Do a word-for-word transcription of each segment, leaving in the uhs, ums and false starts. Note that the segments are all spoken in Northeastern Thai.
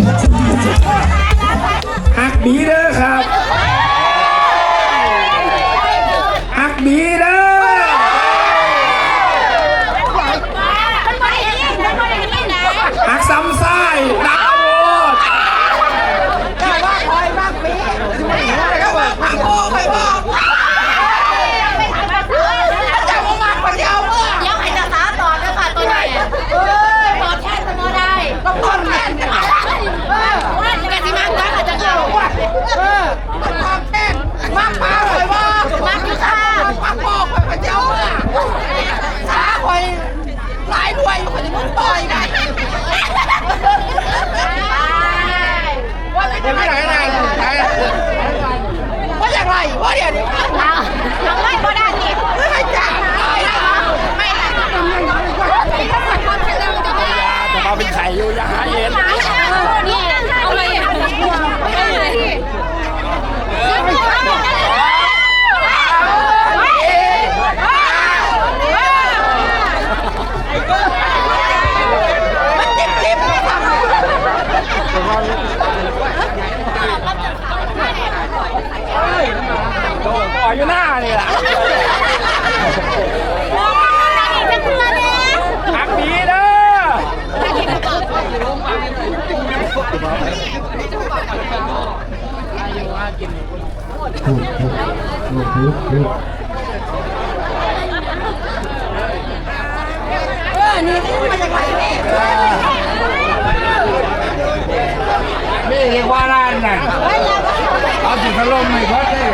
ฮักบีเด้อครับ ฮักบีเด้อ ฮักซ้ำซ้ายดาวโลด แต่ว่าคอยมากปี๋ มากโอ้คอยบอก เจ้าบ่มากคนเดียวเมื่อ เดี๋ยวให้เจ้าสาวตอบด้วยค่ะตัวไหน เอ้ย ตอบแทนเสมอได้ ก็ตอบแทน เออ กะสิมากกว่าค่ะเจ้าค่ะ เออ ตอบแทน มากปลาคอยบอก มากอยู่ค่ะ มากโอ้คอยคนเดียวเมื่อ สาคอย หลายหน่วยอยู่คนจะมึงต่อยไง ไม่ได้นะ ไม่ได้นะ ว่าอย่างไร ว่าเดี๋ยวนี้ เอา เอาไล่บ่ได้นี่ ไม่ให้จ่าย ไม่ได้ จะมาเป็นไข่อยู่ อย่าหาเห็น นี่ เอาเลย เอาเลย อยู่หน้านี่แหละ หักดีเด้อ เออ นี่มาจากไหนเนี่ย นี่เรียกว่าร้านนั่น เอาสิถล่มให้เพิ่นเลย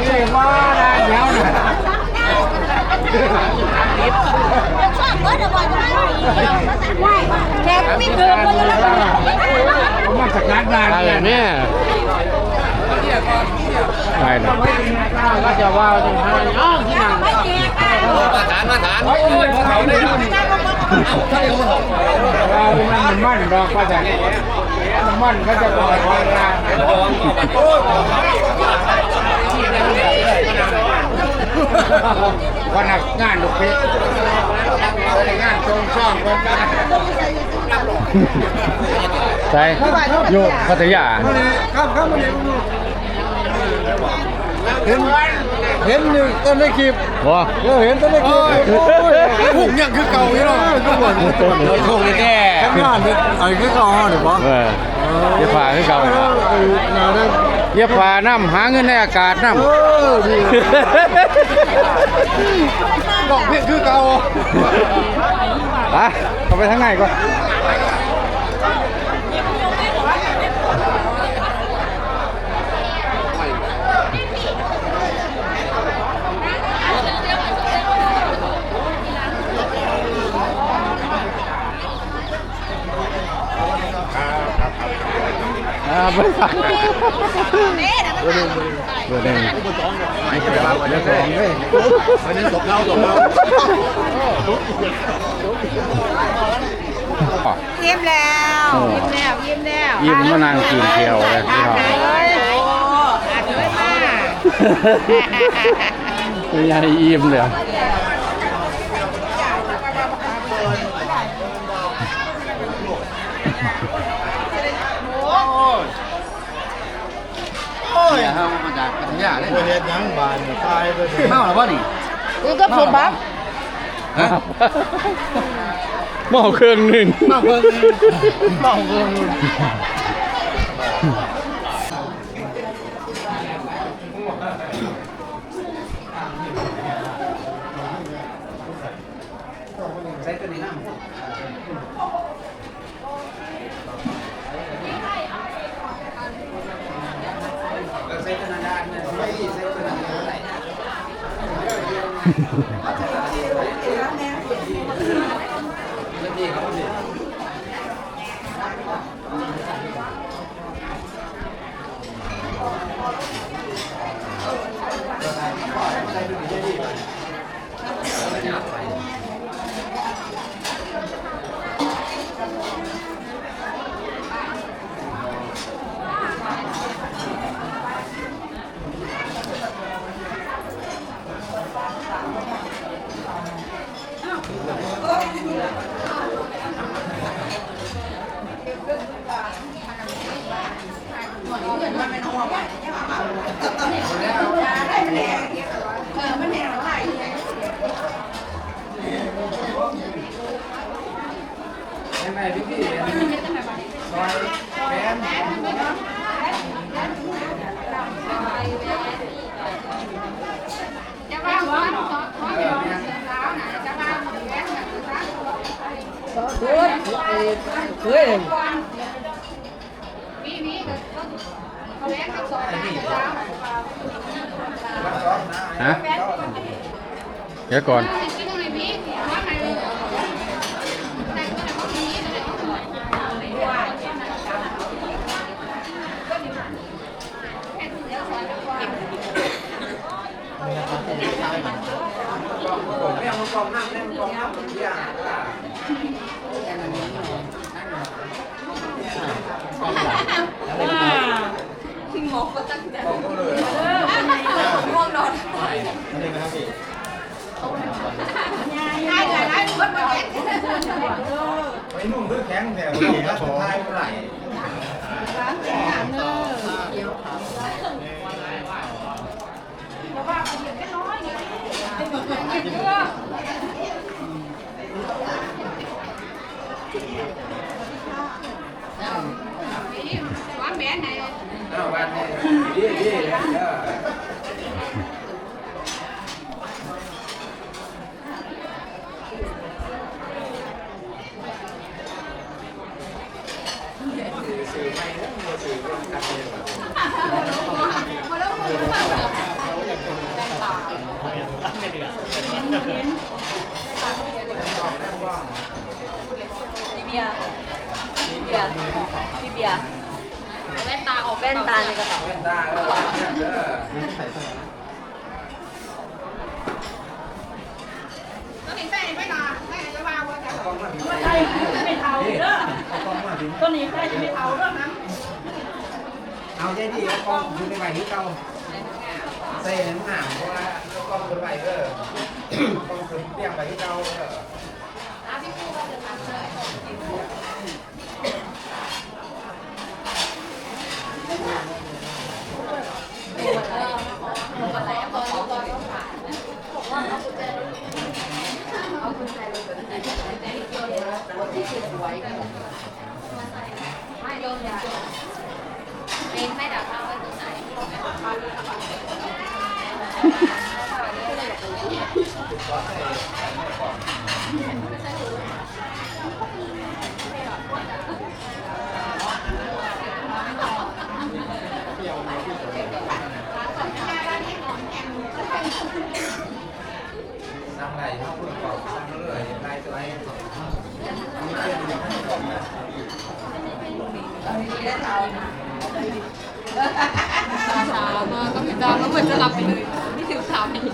นี่เรียกว่าร้านเดียวนะ แขกมีเพิ่มมาอยู่แล้ว มาจากร้านนั่น อะไรเนี่ย ใช่นะ ก็จะว่าที่ห้างอ้าวที่นั่ง มาถามมาถาม โอ้ย พอเขาได้ ว่ามันมันดอกว่าแต่มันก็จะบอกว่า พนักงานลูกเพชรงานตรงซ่องคนกัน ใช่ อยู่พัทยา ครับครับ เห็น เห็นอยู่แต่ในคลิป บ่ เออ เห็นแต่ในคลิป โอ้ย โอ้ย พวกยังคือเก่าอยู่เนาะ เออ ทุกคน พวกนี่แท้ ทำงานเนี่ย ไอ้คือเก่าเฮานี่บ่ เออ อย่าฝ่าคือเก่า เออ ไอ้หน้าได้ อย่าฝ่าน้ำ หาเงินในอากาศน้ำ เออ ดี ดอกเพียงคือเก่า ไป เข้าไปทางในก่อน อ่า เบอร์สอง เบอร์หนึ่ง เบอร์หนึ่ง เบอร์สองเว้ย อันนี้ตกเท้า ตกเท้า อิ่มแล้ว โอ้ อิ่มแล้ว อิ่มแล้ว อิ่มมานั่งกินเที่ยวเลยพี่น้อง เอ้ย โอ้ อาจจะไม่มา ไม่ใช่อิ่มเลย โอ้ย เนี่ย เฮามาจากพัทยาเลย บ่เฮ็ดหยังบาดนี่ ตายไปเลย เมาแล้วบ่นี่ คือกับสมบัติ ฮะ เมาเครื่องหนึ่ง เมาเบิ่ง เมาเบิ่ง ใส่ตัวนี้นำ เ เฮ้ย ฮะ เดี๋ยวก่อน ง่วงนอน ไอ้หนุ่มคือแข็งแถวนี้นะ สุดท้ายเมื่อไหร่ วางแผนให้ อ้าว วางแผน เย่ เย่ เย่ เออ พี่เบียร์ พี่เบียร์ พี่เบียร์ เอาแว่นตาออก แว่นตาในกระเป๋า แว่นตา เออ วางแว่นเด้อ ตัวนี้ใส่ไม่หนา ใส่จะวางไว้จ้ะ ไม่เท่าเด้อ ตัวนี้ใส่จะไม่เท่าเด้อนะ เอาใจดี เอากล้องคืนไปไว้ที่เก่า ใส่ในห้องน้ำ เพราะว่าเอากล้องคืนไปเด้อ กล้องคืนเตรียมไปที่เก่าเด้อ สั่งได้เนาะ สั่งเลย ได้ตัวไหน สาวๆมาก็มีตาก็เหมือนจะหลับไปเลย ไม่ถึงสามนาที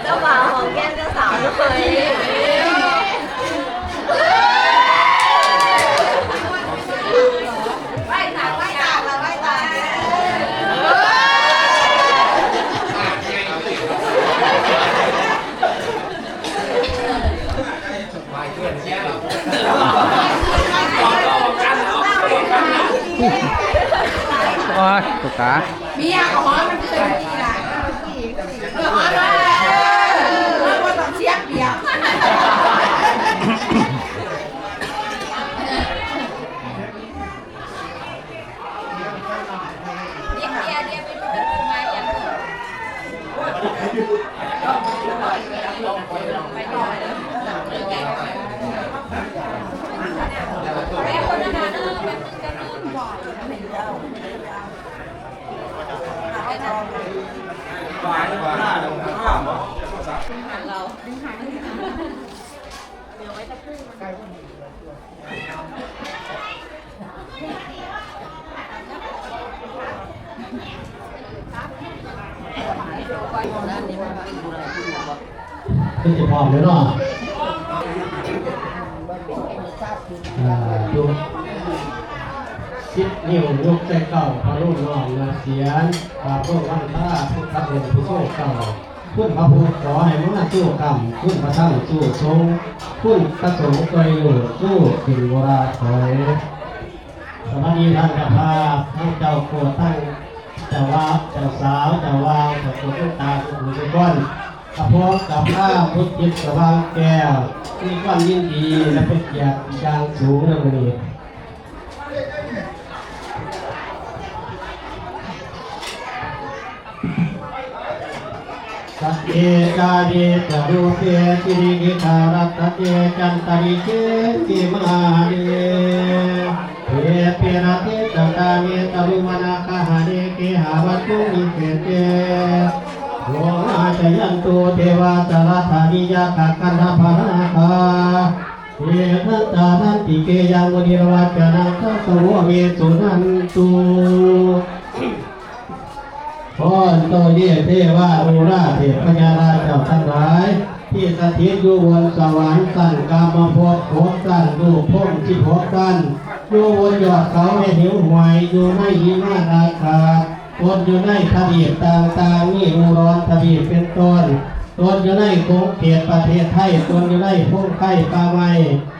เจ้าบ่าวหอมแก้มเจ้าสาวด้วย ไหว้ตา ไหว้ตา เราไหว้ตา โอ้ย ตุ๊กตา เมียก็หอมมันเกินทีละ เออ หอมเลย เออ บ่ต้องเสียเปรียบ เดี๋ยว เดี๋ยว เดี๋ยวไปดูกันดูมาอย่าง ก็จะพร้อมแล้วเนาะ อ่า ดู สิบ นิ้วยกใส่เก้า พนมน้อมหน้าเสียร กราบลงวันทาพุทธองค์ผู้ทรงเก้า คุณพระพุทธขอให้มาสู้กรรม คุณพระธรรมสู้สงฆ์ คุณพระสงฆ์ช่วยอยู่สู้สิ่งโบราณถอย สวัสดีท่านเจ้าภาพ ทั้งเจ้าโกศทั้งเจ้าว่า เจ้าสาว เจ้าว่าว เจ้าโกศตุ๊กตา ทุกผู้ทุกคน กระพร้อมกับข้าพุทธิสว่างแก้ว มีความยินดีและเป็นเกียรติอย่างสูงในวันนี้ สักเก กาเย จะรูปเป กิริ กิธารัตเต จันตริเก กิมาเน เทเป รัตเต จตาเน ตรุวนาคาหาเน เกหาวัตถุ นิเสเต โวหาจยันตุ เทวาจารัตานิยาคักขันธปนาคา เอตันตานันติเกยังมุนิรวัจจนังทัสสะโวเมสุนันตุ ขออันโตเยเทวาอุราเทพยาราชเจ้าทั้งหลาย ที่สถิตอยู่บนสวรรค์ชั้นกามภพหกชั้น รูปพรหมสิบหกชั้น อยู่บนยอดเขาแม่หิวหวย อยู่ในหิมาลาคา ตนอยู่ในทวีปต่างๆ มีอุดรทวีปเป็นต้น ตนอยู่ในขงเขตประเทศไทย ตนอยู่ในพงไพรป่าไม้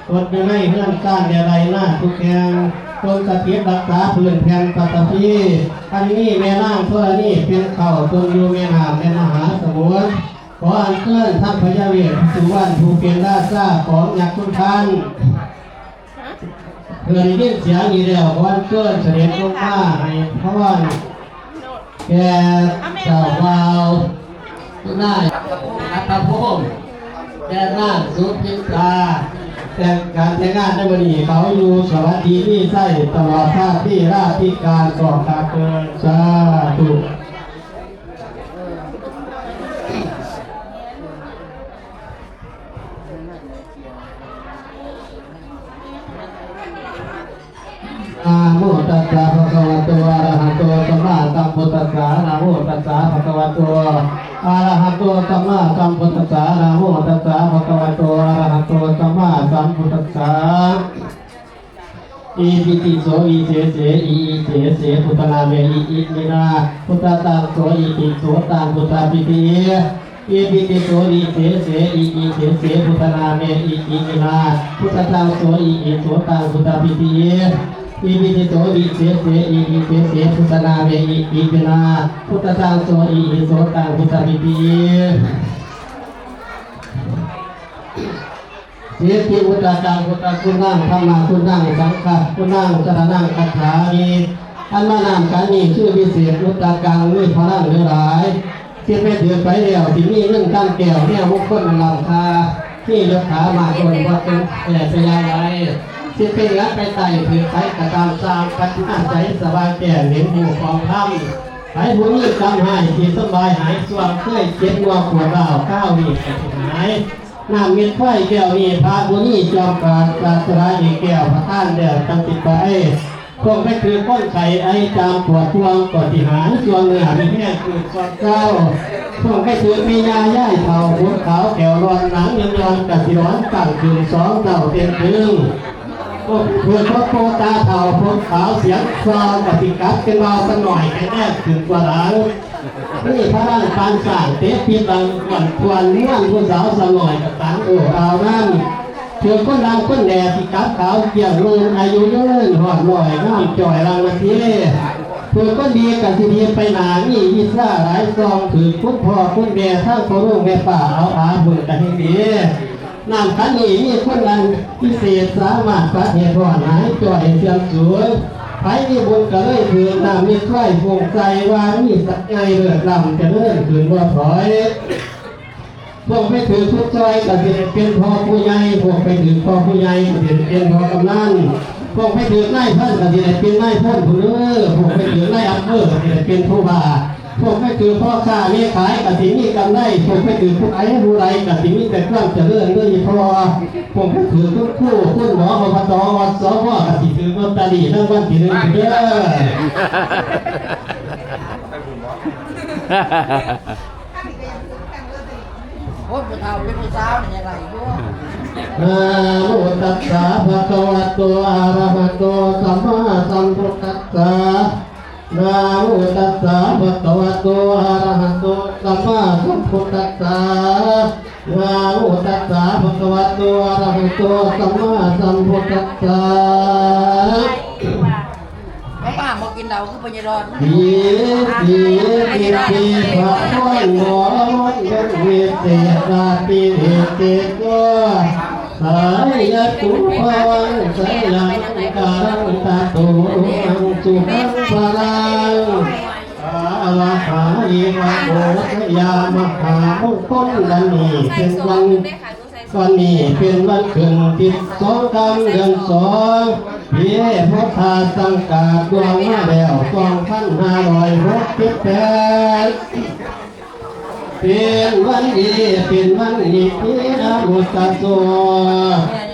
ตนอยู่ในเฮือนซานแดนไร่นาทุกแห่ง ตนสถิตรักษาพื้นแผ่นปฐพี อันนี้แม่นางธรณีเป็นเค้า ตนอยู่แม่น้ำและมหาสมุทร ขออัญเชิญท่านพญาเวสสุวรรณผู้เป็นราชาของยักษ์ขุนทัน เพื่อได้ยินเสียงนี้แล้ว ขออัญเชิญเสด็จลงมาให้พรแก่เจ้าบ่าวคุณนายอัตภพงษ์ แก่นางสุพิตรา แต่งการแต่งงานในวันนี้เขาอยู่สวัสดีมีชัยตลอดชาติราธิการต่อการเกินสาธุ นะโมตัสสะภะคะวะโต อะระหะโต สัมมาสัมพุทธัสสะ นะโมตัสสะภะคะวะโต อะระหะโต สัมมาสัมพุทธัสสะ นะโมตัสสะภะคะวะโต อะระหะโต สัมมาสัมพุทธัสสะ อิติปิโสวิเศษเส อิอิเสเส พุทธนามเม อิอิมินา พุทธตังโส อิติโสตัง พุทธาปิติ อิปิติโสวิเศษเส อิอิเสเส พุทธนามเม อิอิมินา พุทธตังโส อิอิโสตัง พุทธาปิติ อิปิติโสวิเศษเส อิอิเสเส พุทธนามเม อิอิมินา พุทธตังโส อิอิโสตัง พุทธาปิติ สิทธิอุตตะจังพุทธคุณัง ธรรมคุณัง สังฆคุณัง สรณังคัจฉามิ อันมานำกันนี้ชื่อวิเศษอุตตะกัง มีพลังเหลือหลาย สิไปถือไปแล้ว สิมีเงินตั้งแก้ว แนวมงคลอันล้ำค่า มียศถามาตนบ่เป็นแก่สยามไร สิเป็นหลักไปไต่ถือไปกระตามสร้างปัญญาใสสว่างแจ้งเห็นหูของธรรม ไผผู้มีกรรมหายที่สบายหายส่วงเคยเจ็บหัวปวดร้าวก้าวนี้ก็สิหาย น้ำเม็ดไฟแก้วนี้พระบุญนี้จอมปราดศาสดาอีกแก้วพระท่านแล้วตั้งจิตไป พวกไปถือก้นไข่ไอจามปวดพวงก็สิหายส่วงเนื้อมีแห้งคือสอดเศร้า พวกไปถือมียาย่ายเผาผมขาวแก้วร้อนหนังยอนยอนกะสิร้อนตั้งคืนสองเต่าเต็มคืน พวกเพื่อนพวกโตตาเฒ่าผมขาวเสียงซองกะสิกลับเป็นเบาสักหน่อยแค่แรกถึงกว่าหลัง นี่พระร่างปานสร้างเตะปีบังก่อนควรม่วนผู้สาวสาวหน่อยกับตังโอเอานั่นเถื่อคนดังคนแดดที่กับขาวเกี่ยงลูนอายุยืนหอดลอยงามจ่อยรังมาเทเถื่อคนดีกันที่ดีไปหนานี่วิชาหลายซองถือคุณพ่อคุณแม่ทั้งพ่อลูกแม่ป้าเอาอาบุญกันให้ดี น้ำขันนี้มีคุณอันพิเศษสามารถปะเหตุร้อนหายจ่อยเสื่อมสูญไผมีบุญก็เลยถือน้ำมีไฟฟงใส่ว่ามีสักไงเลิศล้ำจะเลื่อนคืนว่าถอย พวกไปถือทุกซอยก็สิได้เป็นพ่อผู้ใหญ่พวกไปถือพ่อผู้ใหญ่ก็สิได้เป็นพ่อกำนันพวกไปถือนายพันก็สิได้เป็นนายพันผู้เด้อพวกไปถือนายอำเภอก็สิได้เป็นผู้ว่า พวกไปถือพ่อค้าแม่ขายกะสิมีกำไรพวกไปถือผู้ใดผู้ใดกะสิมีแต่ความเจริญเลยพ่อพวกไปถือทุกคู่คุณหมออบตอสพกะสิถือลอตเตอรี่รางวัลที่หนึ่งเด้อ อันนี้ก็ยังซื้อกันเลย โอ้ยผู้เฒ่าเป็นผู้สาวนี่อะไรอยู่ นะโมตัสสะภะคะวะโต อะระหะโต สัมมาสัมพุทธัสสะ นะโมตัสสะภะคะวะโต อะระหะโต สัมมาสัมพุทธัสสะ นะโมตัสสะภะคะวะโต อะระหะโต สัมมาสัมพุทธัสสะ แม่ป้าบ่กินเหล้าคือพญารอด ดีดีดีดีพระพรหมอมนต์เวทเสนาติเวทเตโช สายะตุภวังสยามการังตาตุมังสุขังพลัง อาราหาเอวะโอชยามหามงคล วันนี้เป็นวัน วันนี้เป็นวันขึ้นสิบสองค่ำเดือนสอง ปีพุทธศักราชล่วงมาแล้วสองพันห้าร้อยหกสิบแปด เป็นวันดี เป็นวันดีที่อมุตตะโส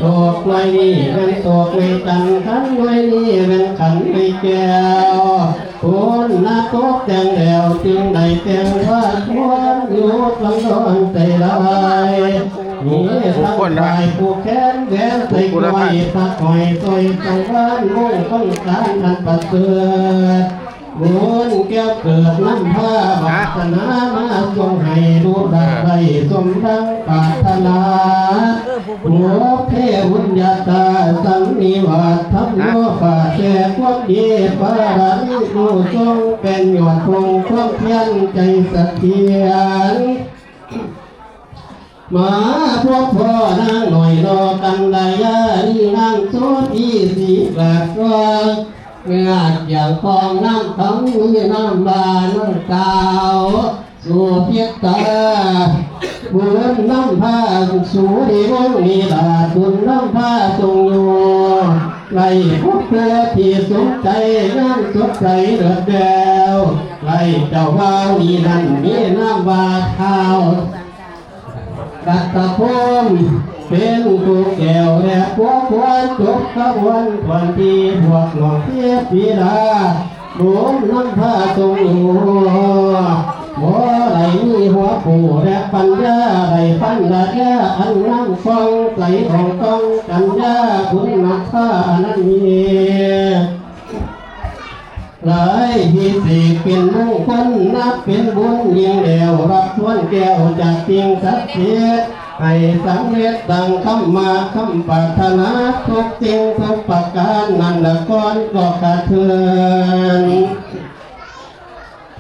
ดอกไม้นี้เป็นดอกไม้จันทร์ ขันไม้นี้เป็นขันไม้แก้ว คนนะตกแต่งแล้วจึงได้แต่งว่าควรอยู่ลำดอนใจลาย มีทั้งฝ่ายผู้แค้นแหวนใส่กล้วย สักหอยสร้อยสังวาน มุ่งต้องการอันประเสริฐ บุญแก้วเกิดนำพา วาสนามาส่งให้ลูกหลานได้สมดังปรารถนา บุพเพบุญญาตาสันนิวาสธรรมโน ปาแก่ความดีปารามิโน ทรงเป็นยอดธงความเพียรใจเสถียร มาพบพ่อนางน้อยนอกันดายาลีนางโสภีสีกลาดกลาง เมื่อเกี่ยวข้องน้ำคำมีน้ำบาน้ำสาว สุพิตา บุญนำพาสุริวงศ์นิราช บุญนำพาทรงอยู่ ไล่พบเพื่อที่สมใจงามสดใสเลิศแล้ว ไล่เจ้าบ่าวนี้นั้นมีนามว่าท้าว รัตพงศ์เป็นผู้แก้วและผัวควรจบขบวนก่อนที่พวกน้องเทพธิดา บุญนำพาทรงอยู่ บ่ได้มีหัวผู้และปัญญา ได้ปัญญาอันนำส่องใสของต้องกัญญาคุณนักฆ่านั้นมี หลายพิเศษเป็นมงคลนับเป็นบุญยิ่งแล้ว รับทวนแก้วจากสิ่งศักดิ์สิทธิ์ ให้สำเร็จดังคำมาคำปรารถนาทุกสิ่งทุกประการ นั่นละก่อนก็กระเทือน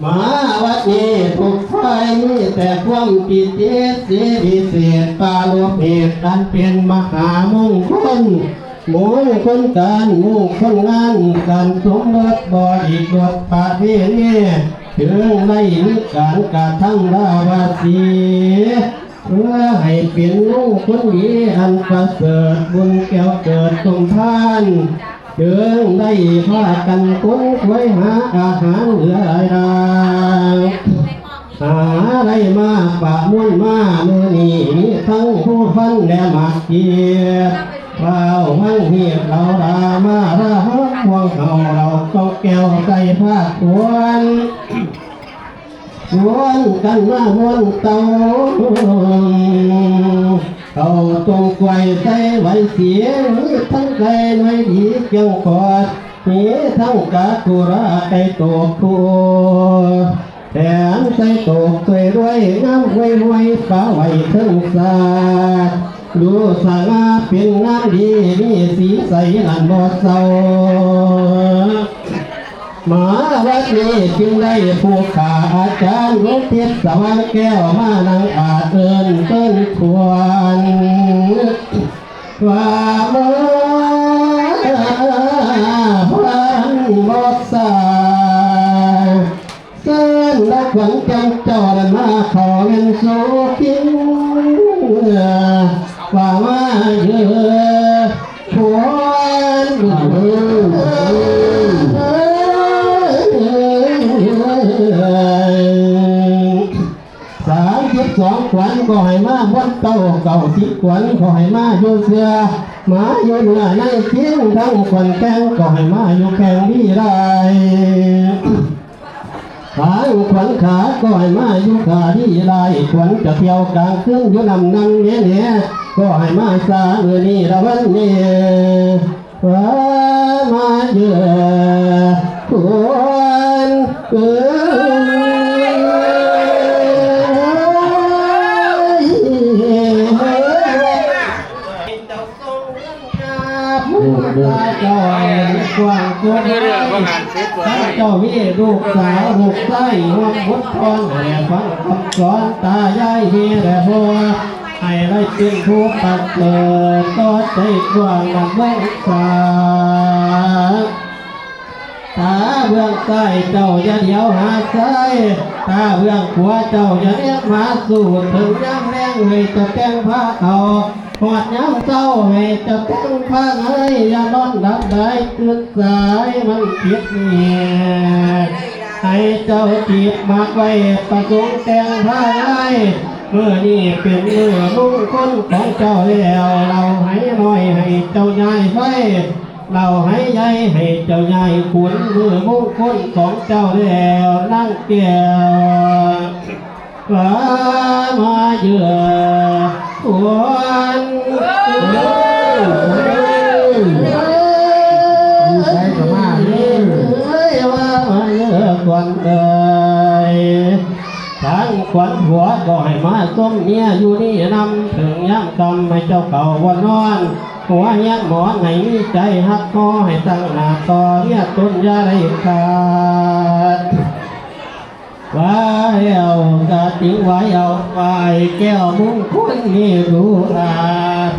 มาวัดนี้ทุกฝ่ายมีแต่ความปิติสีวิเศษ ปาโลเปตอันเป็นมหามงคล มงคลการมงคลงาน การสมรสบริบทประเพณี ถึงได้มีการกระทำลาวาสี เพื่อให้เป็นมงคลดีอันประเสริฐ บุญแก้วเกิดสมพาน จึงได้พากันค้นคว้าหาอาหารเหลือหลายอย่าง หาได้มาประมวลมามื้อนี้ มีทั้งผู้พันและหมากเกียรติ ข้าวทั้งเหียบเหล่าดามาราพวงเขาเราก็แก้วใส่ภาคควร ชวนกันมาม่วนเต้า เขาต้มกล้วยใส่ไหวเสีย มีทั้งไก่หน่วยดีเกียงกอด มีทั้งกากุระไก่โตกคู่ แถมใส่โตกช่วยด้วยน้ำห้วยห้วยปลาไหวเทิงสาด ดูสง่าเป็นงามดี มีสีใสนั่นบ่เศร้า มาวัดนี้จึงได้ผู้ข้าอาจารย์ ลูกทิพย์สว่างแก้ว มานั่งอาจเอิ้นเชิญชวน ว่าเมื่อพันบ่สา เชิญนักขวัญแก่นเจ้านั้นมาขอเงินสู่คิง ว่ามาเยอะควร สามสิบสองขวัญก็ให้มาบนเต้า เก้าสิบขวัญก็ให้มาอยู่เสื้อ มาอยู่เหนือในเคียง ทั้งขวัญแข้งก็ให้มาอยู่แข้งดีได้ ขางขวัญขาก็ให้มาอยู่ขาดีหลาย ขวัญจะเที่ยวกลางคืนอยู่นำนั่งแน่ๆ ก็ให้มาซามื้อนี้ละวันนี้ ว่ามาเยือควรเอ้ย เจ้าทรงเงินครับ เจ้าเจ้าเห็นกว้างตัว เด้อเด้อ ว่าหันเสร็จตัว ท่านเจ้ามีลูกสาวลูกชายร่วมบุญพร ให้ฟังคำสอนตายายเฮและพ่อ ให้ได้เป็นผู้ประเสริฐต่อใจกว้างนำเมืองสา ตาเบื้องซ้ายเจ้าอย่าเหลียวหาซ้าย ตาเบื้องขวาเจ้าอย่าแนมหาสูด ถึงยามแลงให้เจ้าแต่งพาเขา ฮอดยามเช้าให้เจ้าแต่งพาให้ อย่านอนหลับได้ตื่นสายมันผิดแน่ ให้เจ้าจิตมักไว้ประสงค์แต่งพาให้ มื้อนี้เป็นมื้อมงคลของเจ้าแล้ว เราให้น้อยให้เจ้าย้ายไป เราให้ใหญ่ให้เจ้าใหญ่ คุณมือมงคลของเจ้าแล้วนางแก้ว ว่ามาเยือควร เออ เออ เออ เออ ว่ามาเยือควรเอ่ย ทางขวัญผัวก็ให้มาส้มเมียอยู่นี่นำ ถึงยามค่ำให้เจ้าเขาบ่นอน หัวเฮียนหมอนให้มีใจฮักพอ ให้ตั้งหน้าต่อเมียตนอย่าได้ขาด ว่าแล้วกะติงไว้เอาไป แก้วมงคลนี่ดูอาจ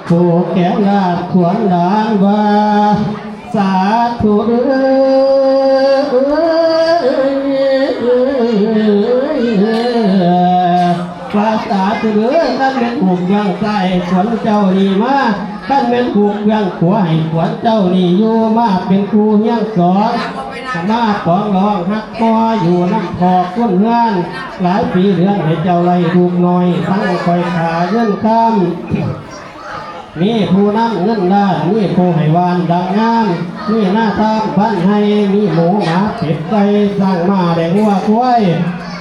ผู้แก่งราชขวัญหลานว่า สาธุเด้อ ว่าสาธุเด้อ คันแม่นผูกเบื้องซ้ายขวัญเจ้านี่มา คันแม่นผูกเบื้องขวาให้ขวัญเจ้านี่อยู่มาเป็นคู่เฮียงสอง มาปองร้องฮักพออยู่นำพ่อคนเฮือน หลายปีเดือนให้เจ้าไล่ลูกน้อย ทั้งคอยขาเงินคำ มีผู้นำเงินล้าน มีผู้ให้หวานดังงาม มีนาทามพันไฮ่ มีหมูหมาเป็ดไก่ สร้างม้าและงัวควาย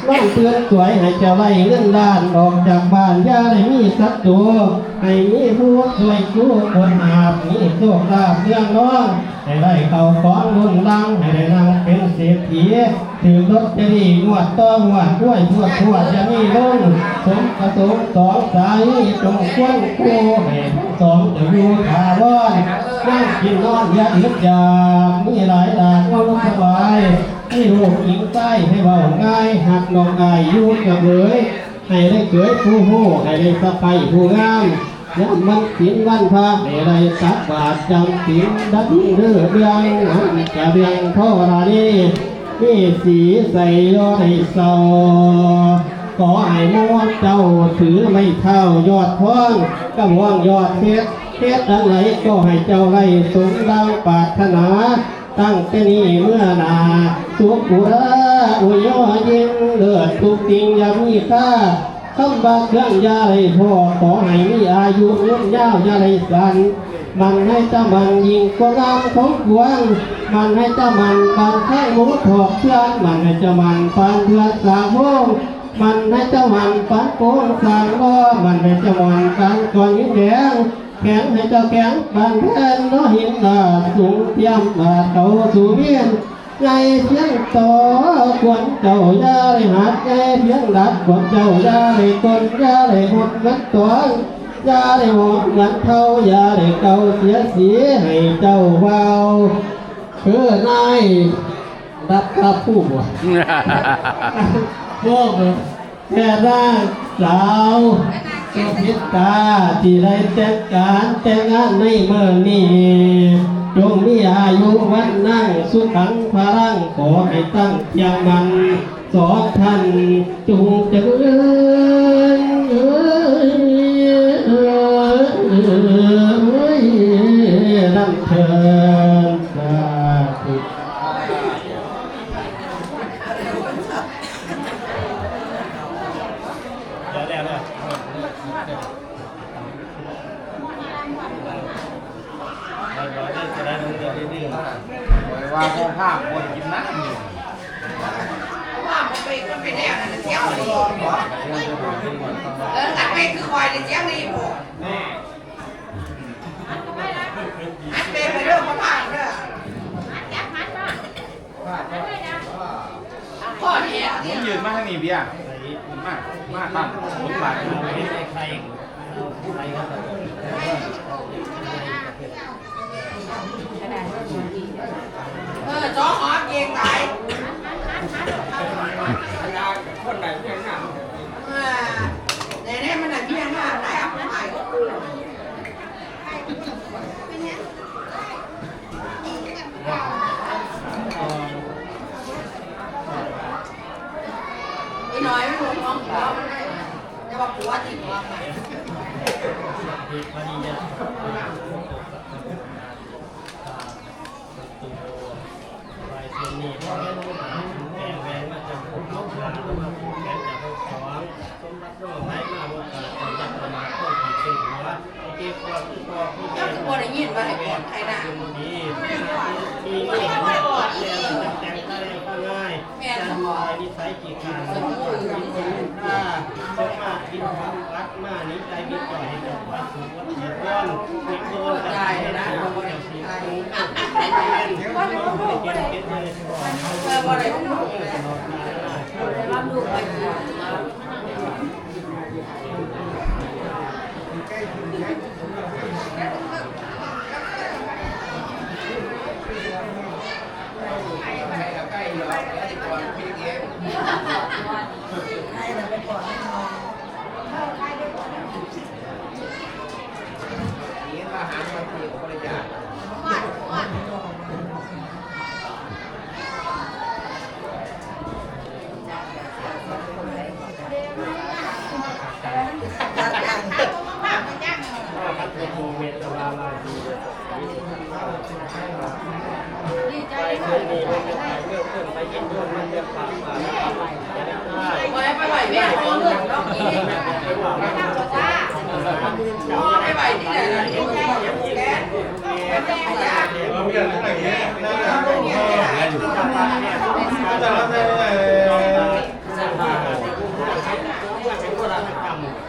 น้องเตือนสวยให้เจ้าไล่เงินล้าน ออกจากบ้านอย่าได้มีศัตรู ให้มีผู้ช่วยกู้คนหาบ มีโชคลาภเรื่องน้อง ให้ได้เข้าของล้นหลัง ให้ได้นั่งเป็นเศรษฐี ถือลอตเตอรี่งวดต่องวด รวยทั่วทั่วจะมีลง สมประสงค์สองสาย จงควรคู่ ให้ทั้งสองจะอยู่ถาวร นั่งกินนอนอย่าอึดอยาก มีหลายหลากนอนสบาย มีลูกหญิงชายให้เว้าง่าย หักน้องอ้ายอยู่กับเอ๋ย ให้ได้เขยผู้ฮู้ ให้ได้สะใภ้ผู้งาม ยามวันศีลวันพระ ให้ได้ตักบาตรจำศีล ดังเด้อเรื่อง อันจะเรื่องธรณี มีสีใสย่อได้เศร้า ขอให้หมู่เจ้าถือไม้เท้ายอดทอง กระบองยอดเพชร เฮ็ดอันใดก็ให้เจ้าได้สมดังปรารถนา ตั้งแต่นี้เมื่อหน้า สุขุราอุยยอยิ่งเลิศทุกสิ่งอย่ามีค่า คำว่าเครื่องอย่าได้พอ ขอให้มีอายุยืนยาวอย่าได้สั้น มันให้เจ้ามันยิ่งกว่างามของกวาง มันให้เจ้ามันปานข้างหมูถอกเชื่อน มันให้เจ้ามันปานเพื่อนสาวโมง มันให้เจ้ามันปานโกงสร้างล้อ มันให้เจ้ามันปานก้อนหินแดง แข็งให้เจ้าแข็งปานแผ่นเนาะหินลาดสูงเทียมบาดเขาสู่เมียน ใหญ่เพียงต่อควรเจ้าอย่าได้หัด ใหญ่เพียงหลักควรเจ้าอย่าได้ตน อย่าได้หมดเงินตอน อย่าได้หอมเงินเท่า อย่าได้เก่าเสียสี ให้เจ้าเว้า คือนายรับค่าผู้บ่ พวกแม่นางสาวสุพิตา ที่ได้แต่งการแต่งงานในเมื่อนี้ จงมีอายุวันนังสุขังพลัง ขอให้ตั้งเที่ยงมัน สองท่านจงเจริญ เอ้ย เอ้ย เอ้ย นั่นเถิด สาธุ ว่าพ่อภาคคนกินน้ำอยู่ เอออัดไปคือควายในเสียงนี่ผมอัดไปไปเรื่องของผ่านเด้อข้อนี้ หมุนยืนมาทางนี้เบียร์มามาตั้งหมุนบาด เออจอหอเก่งหลายคนไหนเพียงหน้าเออในนี้มันไหนเพียงหน้าไหนอ่ะผมหายก็คืออีน้อยไม่รู้น้องหัวมันได้แต่ว่าผัวติดหัวไป ลายเส้นนี้ก็แปลงแรงมาจากพวกเขาหาหรือว่าพวกแขนจากพวกสองสมบัติน้องไหลมาบนขาดเป็นยักษ์ประมาทต้องขีดเป็นหัวไอ้เก็บก่อนที่พ่อผู้เจ้าคือบ่ได้ยินว่าให้ก่อนใครนะดีมีเงินแต่งแต่งก็ได้ก็ง่ายแม่นบ่นิสัยขี้ขลาดสมมุติมีคนฆ่าสมมากินของวัดมานิสัยมีก่อนให้เจ้าวัดถูกวัดเสียก้อนมีคนจะได้นะ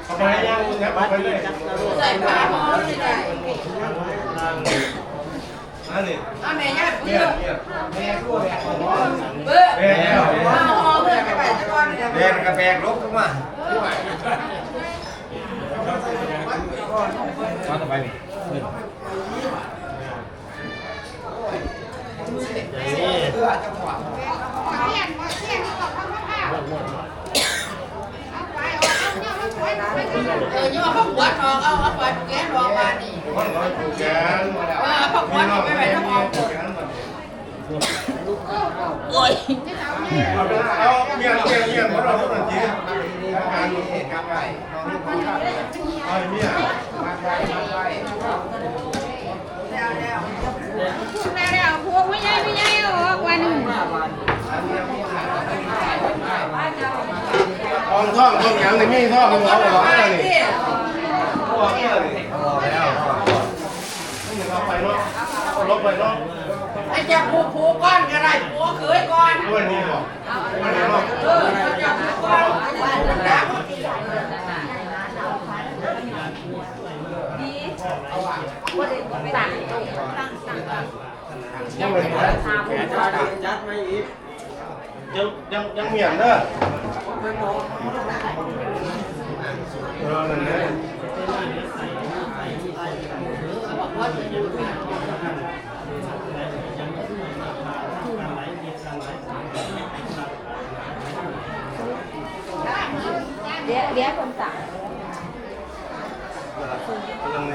เอาไปให้ย่างนะครับ เอาไปเลย ใส่ผ้าห่อเลยนะ อันนี้ เอาแม่ย่าเพื่อ เนี่ย เนี่ย เพื่อ แม่แล้ว ผ้าห่อเพื่อไปไปตะกอนเนี่ย แม่กระแบกลบลงมา มาต่อไปนี่ เออย่อผักหวานออก เอา เอาไปแกงออกมานี่ มันก็ผูกแขน เออ เอาผักหวานออกไปไว้ในห้อง ผูกแขน โอ้ย เอาไปเอาเมียนเมียนเมียน มันเอาเท่านั้นจริง การการไป เอาเมียน แล้วๆ พวกไม่ใหญ่ไม่ใหญ่เอาออกว่าหนึ่ง ทองทองทองหยังนี่มีทองให้หมอบอกว่านี่ บอกแล้ว เอาไปเนาะ เอาลบไปเนาะ ไอ้เจ้าผู้ผู้ก่อนก็ได้ ผัวเขยก่อน ด้วยนี่บอก เออ ไอ้เจ้าผู้ก่อน จัดมาอีก ยัง ยัง ยังเมียนเด้อ เออ นั่นแหละ เดี๋ยว เดี๋ยวผมสั่ง ยังไง